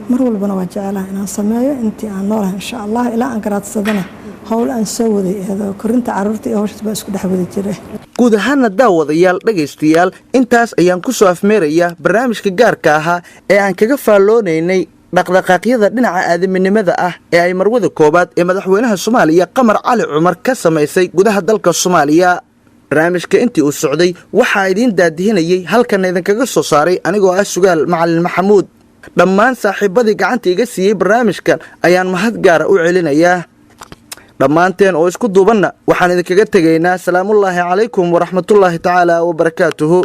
Mar walbana waa jecelaha inaan sameeyo intii aan noolahay, insha Allah, ilaa aan garaadsadana howl aan soo waday eedo korinta caruurta iyo hawshaas baa isku dhex wadi jira. Guud ahaana, daawadayaal, dhegaystayaal, intaas ayaan ku soo afmeerayaa barnaamijka gaarka ahaa ee aan kaga faalloonaynay dhaqdhaqaaqyada dhinaca aadaminimada ah ee ay marwada koowaad ee madaxweynaha Soomaaliya, Qamar Cali Cumar, ka samaysay gudaha dalka Soomaaliya. Barnaamijka intii uu socday waxaa idiin daadihinayey, halkanna idinkaga soo saaray anigoo ah Sugaal Macalin Maxamuud. Dhammaan saaxiibadii gacanta iga siiyey barnaamijkan ayaan mahad gaara u celinayaa. Dhammaanteen oo isku duubanna waxaan idinkaga tegaynaa salaamullaahi calaykum waraxmatullaahi tacaala wabarakaatuhu.